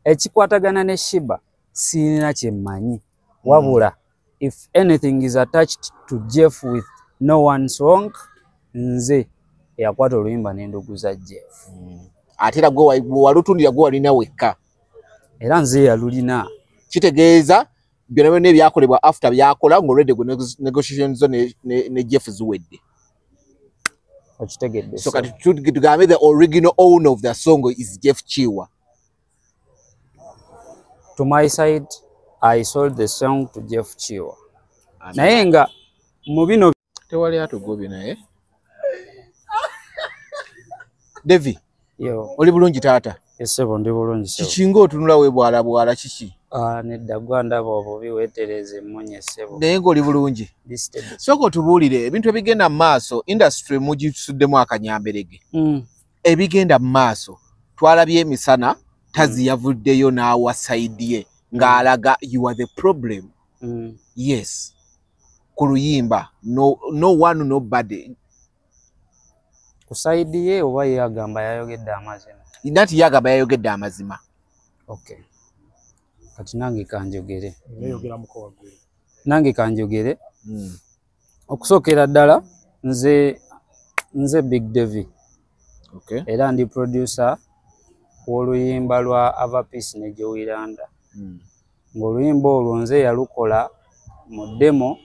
Ekikwatagana ne Sheebah sirina kyemmanyi, wabula if anything is attached to Jeff with No One song, nze eyakwata oluyimba n'enduguza Jeff. Ate era gwe walutundira, gwe walina wekka. Era nze yalulina. Kitegeeza byonna byonna ebyakolebwa after byakola ng'already gwe negotiation zo ne Jeff ziwedde. Okitegedde? So kati tugambe the original owner of the song is Jeff Kiwa. To my side, I sold the song to Jeff Kiwa, naye nga mu bino Tewali atugobye. Naye Devi, yo. Oli bulungi taata? Esebo, ndi bulungi, sebo. Kiki ng'otunula weebwalabwala, kiki? Ah, nedda, gwa ndaba obubi, weetereze emmunye, ssebo. Naye ng'oli bulungi? Listed. Sooka otubuulire ebintu ebigenda mu maaso. Industry mugisuddemu akanyamberege. Ebigenda mu maaso twalabye emisana, Tazi yavuddeyo n'awa side ye ng'alaga you are the problem. Yes, ku luyimba No One Nobody. Ku side ye oba ye agamba yayogedde amazima? Nati yagamba yayogedde amazima. Okay, kati nange kanjogere. Neyogeramuko waggulu. Nange kanjogere. Okusookera ddala, nze Big Devi. Era ndi producer w'oluyimba lwa Ava Peace ne Jowy Landa, ng'oluyimba olwo nze yalukola mu demo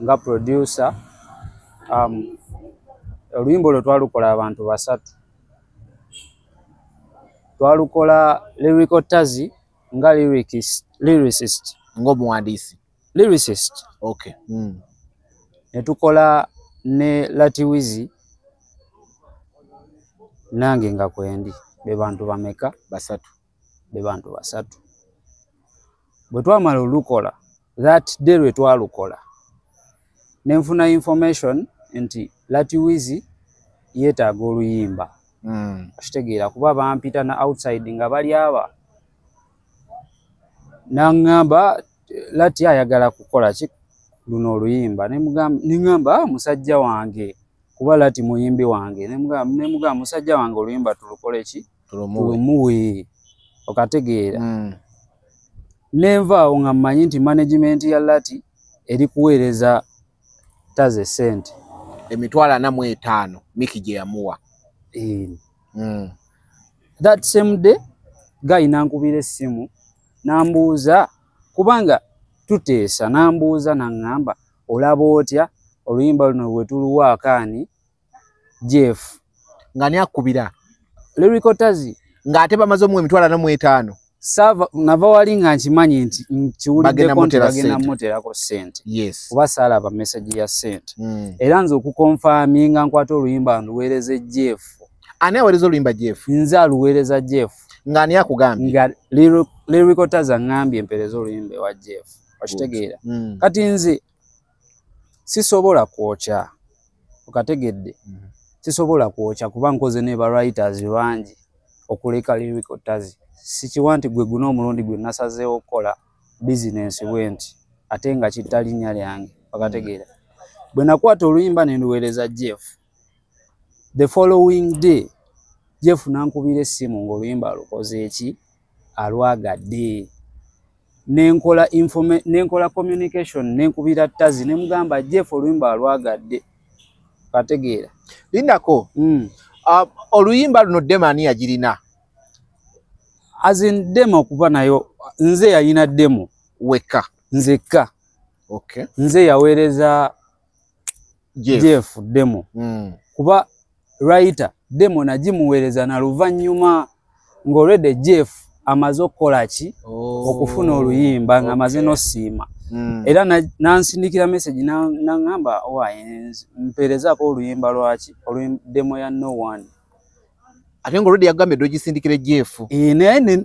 nga producer. Oluyimba olwo twalukola abantu basatu. Twalukola Lyrical Tazi nga lyricist. Ng'omuwandiisi. Lyricist. Okay. Ne tukola ne Latiwizi, nange nga kwendi. Be bantu bameka? Basatu. Be bantu basatu. Bwe twamala olukola, that day lwe twalukola, nenfuna information nti Latiwizi yeetaaga oluyimba. Okitegeera? Kuba bampita na outside nga bali aba naŋŋamba Lati ayagala kukola ki luno oluyimba. Neŋŋamba, "Ah, musajja wange," kuba Lati muyimbi wange. Nemugamba, "Musajja wange, oluyimba tulukole ki?" Tulumuwe. Tulumuwe. Okategeera? Mm. Nenvaawo nga mmanyi nti management ya Lati eri kuweereza Taze sente. 450,000 Miki gye yamuwa. Eh, that same day guy nankubira essimu nambuuza, kubanga tuteesa, nambuuza naŋŋamba, "Olaba otya oluyimba luno bwe tuluwa akaani Jeff?" Nga ani akubira? Lyrical Tazi. Ng'ate bamaze omuwa 45,000. Saava nava wali nga nkimanyi nti Bagenda nkiwuliddeko nti mutera bagenda ssente. muterako ssente, kuba saalaba message ya ssente. Era nze okuconfirminga, nkwata oluyimba nduweereze Jeff. Ani aweereza oluyimba Jeff? Nze aluweereza Jeff. Nga ani akugambye? Nga Lyrical Tazi aŋŋambye mpereze oluyimba ewa Jeff. Okitegeera? Mm. Kati nze sisobola kwokya, okategedde? Sisobola kwokya kuba nkoze ne ba writers bangi okuleka Lyrical Tazi. Sikiwa nti gwe guno omulundi gwe nasazeewo okukola bizinensi bwe nti ate nga kitta linnya lyange. Okategeera? Bwe nakwata oluyimba ne nduweereza Jeff, the following day Jeff nankubira essimu ng'oluyimba alukoze eki, alwagadde. Nenkola communication, nenkubira Tazi nemugamba Jeff oluyimba alwagadde. Kategeera? Lindako. Oluyimba luno demo ani yagirina? As in demo okuba nayo nze yalina demo. Wekka? Nzekka. Nze yaweereza Jeff. Jeff demo. Kuba writer demo nagimuweereza na luvannyuma ng'olwedde Jeff amaze okukola ki? Oh. Okufuna oluyimba ng'amaze n'osiima. Era nansindikira message naŋŋamba, "Owaye, mpeerezaako oluyimba lwaki demo ya No One." Ate nga olwedde yagambye dde ogisindikire Jeff. Eh,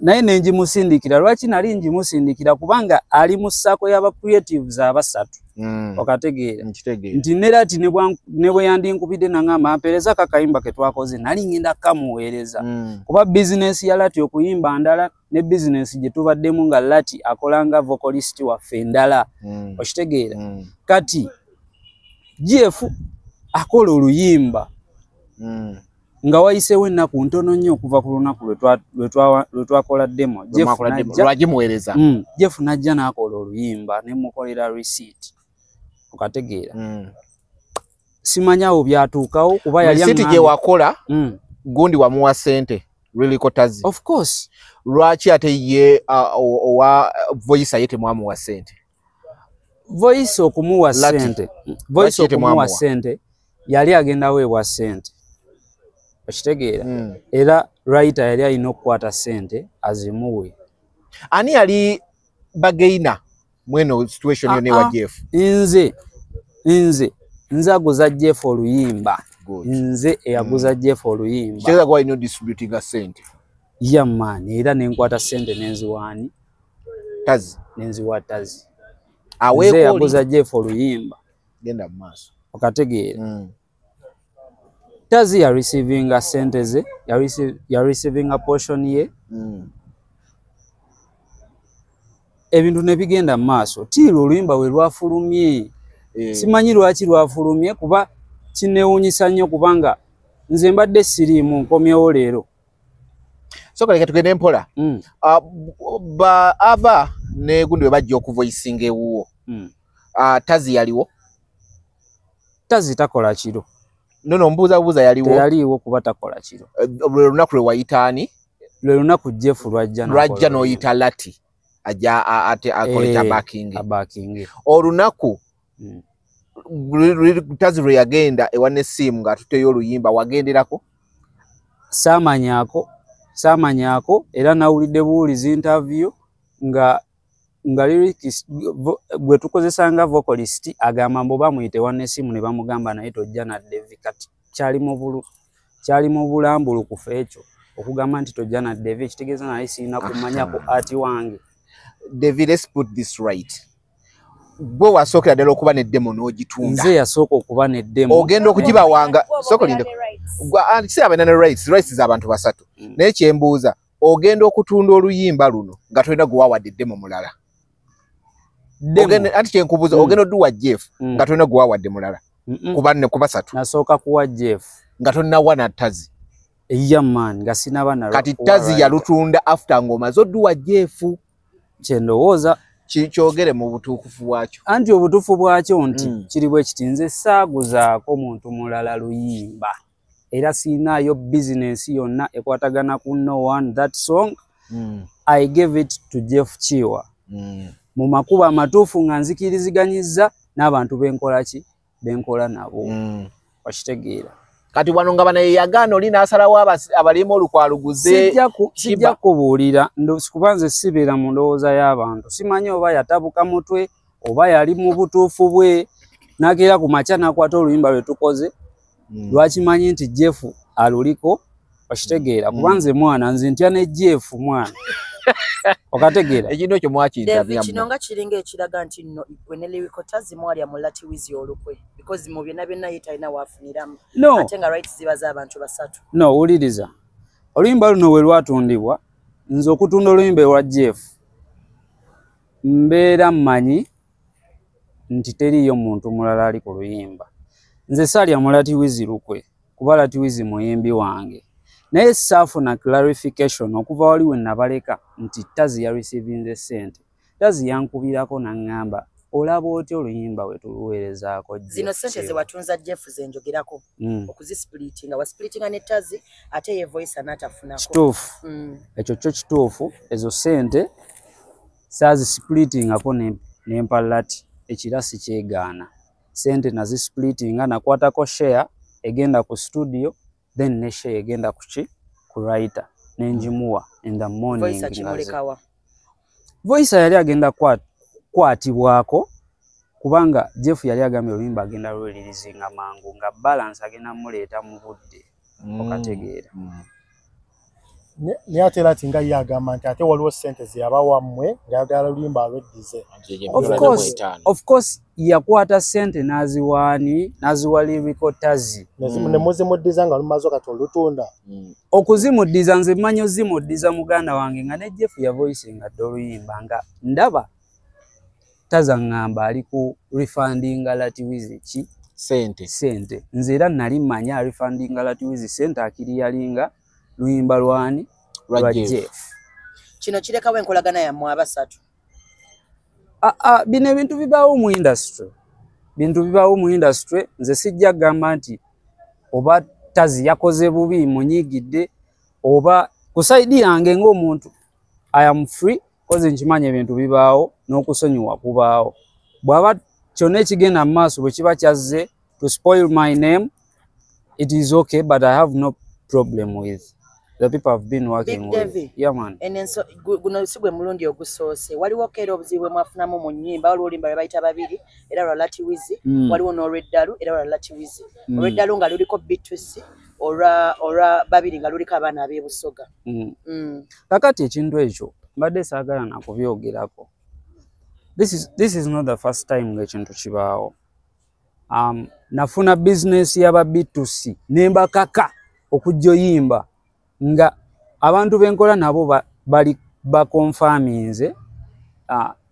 naye nengimusindikira. Lwaki nali ngimusindikira? Kubanga ali mu ssaako y'aba creatives abasatu. Okategeera? Nkitegeera. Nti nera ti ne bwe yandinkubidde naŋŋamba mpeereza kakayimba ke twakoze, nali ngenda kamuweereza. Kuba bizinensi ya Lati okuyimba ndala, ne bizinensi gye tubaddemu nga Lati akola nga vocalist waffe endala. Okitegeera? Mm. Kati Jeff akola oluyimba. Nga wayiseewo ennaku ntono nnyo okuva ku lunaku lwe twakola demo. Lwagimuweereza. Jeff najja n'akola oluyimba ne mukolera receipt. Okategeera. Simanyawo byatuukawo kuba yali receipt gye wakola gundi wamuwa ssente Lyrical Tazzy. Of course. Lwaki ate ye owa Voice ye temwamuwa ssente? Voice okumuwa ssente. Voice okumuwa ssente yali agenda weebwa ssente. Okitegeera. Era writer yali alina okukwata ssente azimuwe. Ani yali bagaina mweno situation yo ne wa Jeff? Nze aguza Jeff oluyimba. Nze eyaguza Jeff oluyimba. Kitegeeza gwe alina distributinga ssente. Yeah man, era nenkwata ssente nenziwaani. Tazzy. Nenziwa Tazzy. Nze yaguza Jeff oluyimba. Genda mu maaso. Okategeera. Tazzy ya receivinga ssente ze, ya receivinga portion ye. Ebintu ne bigenda mu maaso. Tiiro oluyimba we lwafulumye. Simanyi lwaki lwafulumye kuba kinewuunyisa nnyo kubanga nze mbadde siriimu nkomyewo leero. Soka leka tugende mpola. Ava ne gundi we bajja okuvoicinga ewuwo. Tazzy yaliwo? Tazzy takola kiro. No, mbuuza yaliwo. Teyaliwo kuba takola kiro. Lwe lunaku lwe wayitaani? Lwe lunaku Jeff lwajja lwajja n'oyita Lati ajja ate akole abakinge. Olunaku Tazzy lwe yagenda ewa Nesimu ng'atuteyo oluyimba wagenderako? Saamanyaako era nawulidde buwulizi interview nga lyrics gwe tukozesa nga vocalist agamba mbu bamuyite wa Nesimu ne bamugamba naye tojja na Devi. Kati kyali mu bulambulukufu ekyo okugamba nti tojja na Devi kitegeeza naye sirina kumanyako ati wange. Devi, let's put this right. Gwe wasookera ddala okuba ne demo n'ogitunda. Nze yasooka okuba ne demo. Ogenda okugibawanga sooka olinde. Si abalina ne rights z'abantu basatu. Naye kye mbuuza, ogenda okutunda oluyimba luno nga tolina gwe wawadde demo mulala. Anti kye nkubuuza, ogenda odduwa Jeff nga tolina gwe wawadde mulala. Ku basatu. Nasooka kuwa Jeff. Nga tonnawa na Tazzy. Yeah man, nga sinaba na. Kati Tazzy yalutunda after ng'omaze odduwa Jeff. Kye ndowooza kyogere mu butuufu bwakyo. Anti obutuufu bwakyo nti kiri bwe kiti, nze saaguzaako muntu mulala luyimba. Era siinaayo bizinensi yonna ekwatagana ku no one that song. I gave it to Jeff Kiwa. Mu makubo amatuufu nga nzikiriziganyizza n'abantu benkola ki? Benkola nabo. Okitegeera. Kati wano nga bano yagaana oli n'asalawo abalimu olukwaluguze. Sijja kubuulira kuba nze sibeera mu ndowooza y'abantu. Simanyi oba yatabuka mutwe oba yali mu butuufu bwe n'akeera ku makya n'akwata oluyimba lwe tukoze. Lwakimanyi nti Jeff aluliko okitegeera kuba nze mwana nze ntya ne Jeff mwana. Okategeera. Ekintu ekyo mwakiyita kino nga kiringa ekiraga nti nno gwe ne Lyrical Tazzy mwalya mu Lati Wizi olukwe because mu byonna byonna ye talina waafuniramu. Ate nga rights ziba z'abantu basatu. No, wuliriza. Oluyimba luno we lwatundibwa, nze okutunda oluyimba lwa Jeff mbeera mmanyi nti teriiyo muntu mulala ali ku luyimba. Nze saalya mu Lati Wizi lukwe kuba Lati Wizi muyimbi wange. Naye saafuna clarification okuva wali we nabaleka nti Tazzy ya receivinze ssente. Tazzy yankubirako n'aŋŋamba olaba otya oluyimba we tuluweerezaako. Zino ssente ze watunza Jeff ze njogerako okuzisplitinga, wasplitinga ne Tazzy ate ye Voice n'atafunako. Kituufu. Ekyo kyo kituufu, ezo ssente saazisplitingako nempa Lati ekira sikyegaana. Ssente nazisplitinga nakwatako share egenda ku studio then ne share egenda ku ki? Ku writer nenjimuwa in the morning. Voice akimulekawa. Voice yali agenda kukwatibwako kubanga Jeff yali agambye oluyimba agenda lweririzinga mangu nga balance agenda muleeta mu budde. Okategeera. Naye ate Lati nga ye agamba nti ate waliwo ssente ze yabawa mmwe ng'ayagala luyimba alweddize. Of course yakwata ssente n'aziwaani n'aziwa Lyrical Tazzy. Ne muzimuddiza nga lumaze kati olutunda. Okuzimuddiza nze mmanyi ozimuddiza muganda wange nga ne Jeff yavoicinga dda oluyimba nga ndaba Tazzy aŋŋamba ali ku refundinga Lati Wizi ki Sente. Nze era nali mmanyi arefundinga Latiwizi sente aclearinga luyimba lwani? Lwa Jeff. Kino kirekawo enkolagana yammwe abasatu? Bino ebintu bibaawo mu industry, bintu bibaawo mu industry. Nze sijja kugamba nti oba Tazi yakoze bubi, munyigidde, oba ku side yange ng'omuntu I am free, 'cause nkimanyi ebintu bibaawo n'okusonyiwa kubaawo. Bw'aba kyonna ekigenda mu maaso bwe kiba kyazze to spoil my name, it is okay, but I have no problem with the people I've been working Big with. Davy. Yeah, man. Guno si gwe mulundi ogusoose. Waliwo era obuzibu bwe mwafunamu mu nnyimba. Waliwo oluyimba lwe bayita Babiri, era lwa Latiwizi. Waliwo n'olweddalu, era lwa Latiwizi. Olweddalu nga luliko B2C, olwa Babiri nga luliko abaana ab'ebusoga. Kakati ekintu ekyo mbadde saagala nakubyogerako. This is not the first time ng'ekintu kibaawo. Nafuna business y'aba B2C ne mbakaka okujja oyimba nga abantu benkola nabo bali baconfirminze.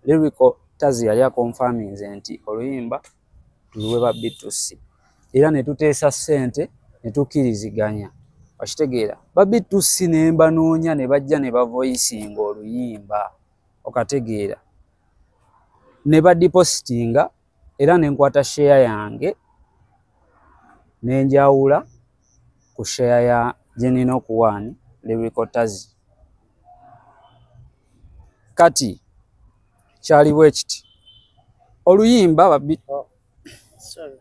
Lyrical Tazi yali aconfirminze nti oluyimba tuluwe ba B2C, era ne tuteesa ssente ne tukkiriziganya, okitegeera? Ba B2C ne mbanoonya ne bajja ne bavoicinga oluyimba, okategeera? Ne badepositinga, era ne nkwata share yange ne njawula ku share ya gye nina okuwaani Lyrical Tazi. Kati kyaliwo ekiti, oluyimba Sorry.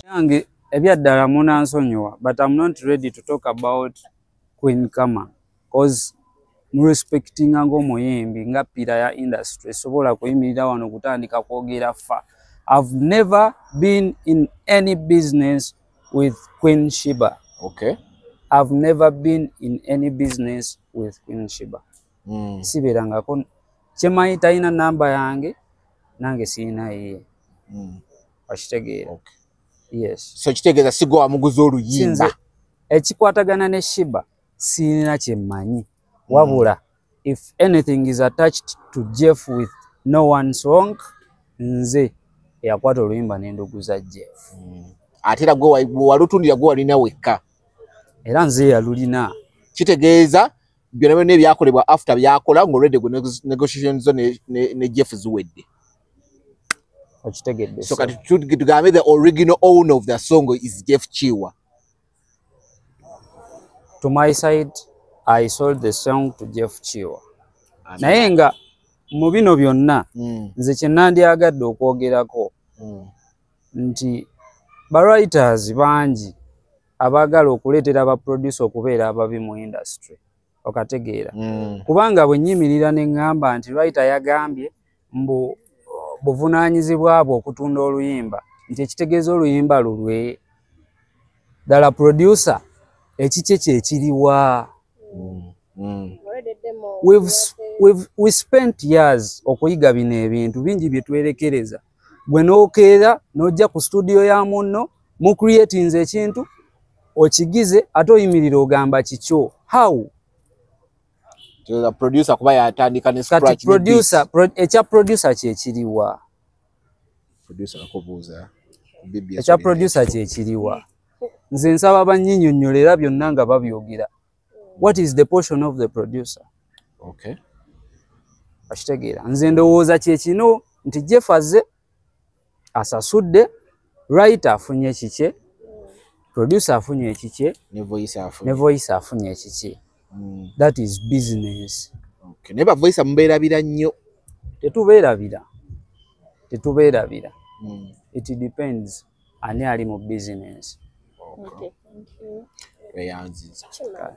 Yange ebyaddala munansonyiwa, but I'm not ready to talk about Queen Kama, 'cause murespectinga ng'omuyimbi, nga pillar ya industry, esobola kuyimirira wano kutandika kwogera fa. I've never been in any business with Queen Shiba. I've never been in any business with Queen Shiba. Sibeerangako. Kyemanyi, talina namba yange, nange sirina yiye. Okitegeera? Okay. Yes. So kitegeeza si gwe wamuguza oluyimba? Sinze ekikwatagana ne Shiba sirina kyemmanyi, wabula if anything is attached to Jeff with No One song, nze eyakwata oluyimba n'enduguza Jeff. Ate era gwe walutundira, gwe walina wekka? Era nze yalulina. Kitegeeza byonna byonna ebyakolebwa after byakola ng'olwedde gwe negotiation zo ne Jeff ziwedde. Okitegedde? So kati tugambe the original owner of the song is Jeff Kiwa? To my side, I sold the song to Jeff Kiwa, naye nga mu bino byonna nze kye nandyagadde okwogerako nti ba writers bangi abaagala okuleetera ba producer okubeera ababi mu industry, okategeera? Kubanga bwe nnyimirira ne ŋŋamba nti writer yagambye mbu buvunaanyizibwa bwe okutunda oluyimba, nti ekitegeeza oluyimba lulwe ddala, producer ekikye kyekiriwa? We spent years okuyiga bino ebintu bingi bye twerekereza. Gwe n'okeera n'ojja ku studio ya munno, mu creatinze ekintu okigize, ate oyimirira ogamba kikyo. How? Kitegeeza producer kuba yatandika ne Kati scratch ne producer beat. Ekya producer kyekiriwa? Producer akubuuza ku BBS. Ekya producer kyekiriwa? Nze nsaba bannyinyonnyola, era byonna nga babyogera, what is the portion of the producer? Okay. Okitegeera? Nze ndowooza kyekino nti Jeff azze asasudde, writer afunye ekikye, producer afunye ekikye, ne voice afunye, ne voice afunye ekikye. That is business. Okay. Naye ba voice mubeerabira nnyo. Tetubeerabira, tetubeerabira. It depends ani ali mu business. Okay. Okay, thank you. Eyanziza. Kimala.